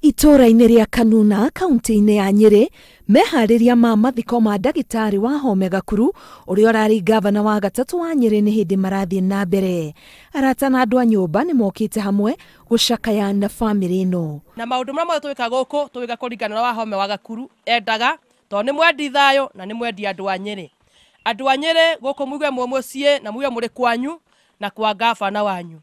Itũũra-inĩ rĩa Kanuna kaunti-inĩ ya Nyĩrĩ, meharĩria ma mathiko ma ndagĩtarĩ Wahome Gakuru ũrĩa ũrarĩ ngavana wa gatatũ wa Nyĩrĩ nĩ hĩndĩ marathiĩ na mbere. Arata na andũ a nyũmba nĩ mokĩte hamwe gũcakaya na bamĩrĩ ĩno. Na maũndũ marĩa mothe twĩka gũkũ twĩka kũringana na Wahome wa Gakuru endaga, tondũ nĩ mwendi thayũ na nĩ mwendi andũ a Nyĩrĩ. Andũ a Nyĩrĩ gũkũ muigue mwĩ mũciĩ na muigue mũrĩ kwanyu na kwa ngavana wanyu.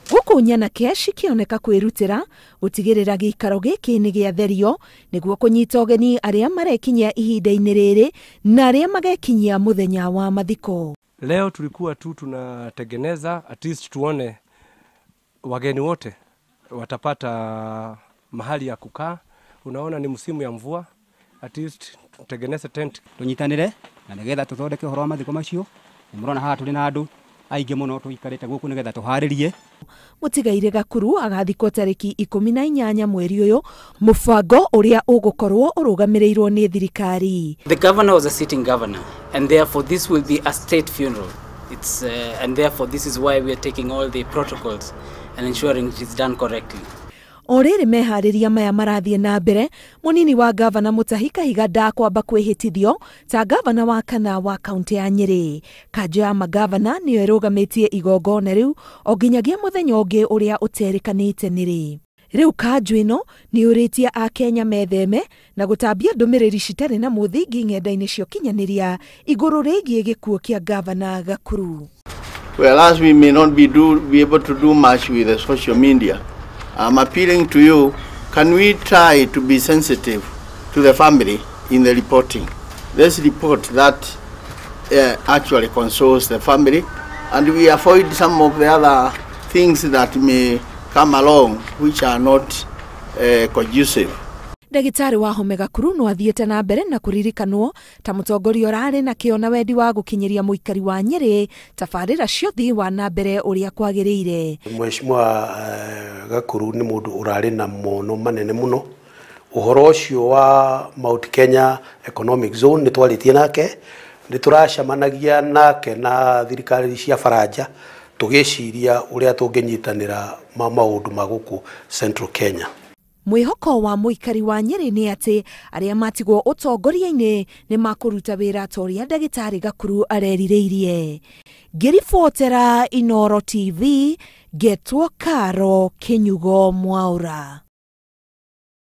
Gũkũ nyanake cikĩoneka kwĩrutĩra gũtigĩrĩra gĩikaro gĩkĩ nĩ gĩatherio nĩguo kũnyita ũgeni arĩa marekinyia ihinda-inĩ rĩrĩ na arĩa magekinyia mũthenya wa mathiko. Leo tulikuwa tu tunatengeneza at least tuone wageni wote watapata mahali ya kukaa. Unaona ni msimu ya mvua, at least tutengeneze tent. Tunyitanire na nigetha tuthondeke ũhoro wa mathiko macio. Nĩmũrona haha tũrĩ na andũ aingĩ mũno tũikarĩte gũkũ nĩgetha tũharĩrie. Mũtigaire Gakuru agathikwo tarĩki 18 mweri ũyũ, mũbango ũrĩa ũgũkorwo ũrũgamĩrĩirwo nĩ thirikari. The governor was a sitting governor, and therefore this will be a state funeral. And therefore this is why we are taking all the protocols and ensuring it is done correctly. O rĩrĩ meharĩria maya marathiĩ na mbere, mũnini wa gavana Mutahi Kahiga ndakwamba kwĩhĩtithio ta gavana wa kana wa kaunti ya Nyĩrĩ. Kanjũ ya magavana nĩyo ĩrũgamĩtie igongona rĩu o nginyagia mũthenya ũngĩ ũrĩa ũterĩkanĩte nĩ rĩ. Rĩu kanjũ ĩno nĩ yũrĩtie Akenya metheme na gũtambia ndũmĩrĩri citarĩ na mũthingi ng'enda-inĩ cia ũkinyanĩria igũrũ rĩgiĩ gĩkuũ kĩa gavana Gakuru. Well, as we may not be able to do much with the social media, I'm appealing to you, can we try to be sensitive to the family in the reporting? Let's report that actually consoles the family, and we avoid some of the other things that may come along which are not conducive. Ndagĩtarĩ Wahome Gakuru no athiĩte na mbere na kũririkanwo ta mũtongoria ũrarĩ na kĩo na wendi wa gũkinyĩria mũikari wa Nyĩrĩ tabarĩra cia ũthii wa na mbere ũrĩa kwagĩrĩire. Mheshimiwa Gakuru nĩ mũndũ ũrarĩ na mono manene mũno. Ũhoro ũcio wa Mount Kenya Economic Zone nĩ twarĩtie nake, nĩ tũracemanagia nake na thirikari cia Faranja tũgĩciria ũrĩa tũngĩnyitanĩra maũndũ ma gũkũ Central Kenya. Mwĩhoko wa mũikari wa Nyĩrĩ nĩ atĩ arĩa matigwo ũtongoria-inĩ nĩ makũruta wĩra ta ũrĩa ndagĩtarĩ Gakuru arerirĩirie. Ngĩribotera Inooro TV, ngetwo Karo Kĩnyugo Mwaura.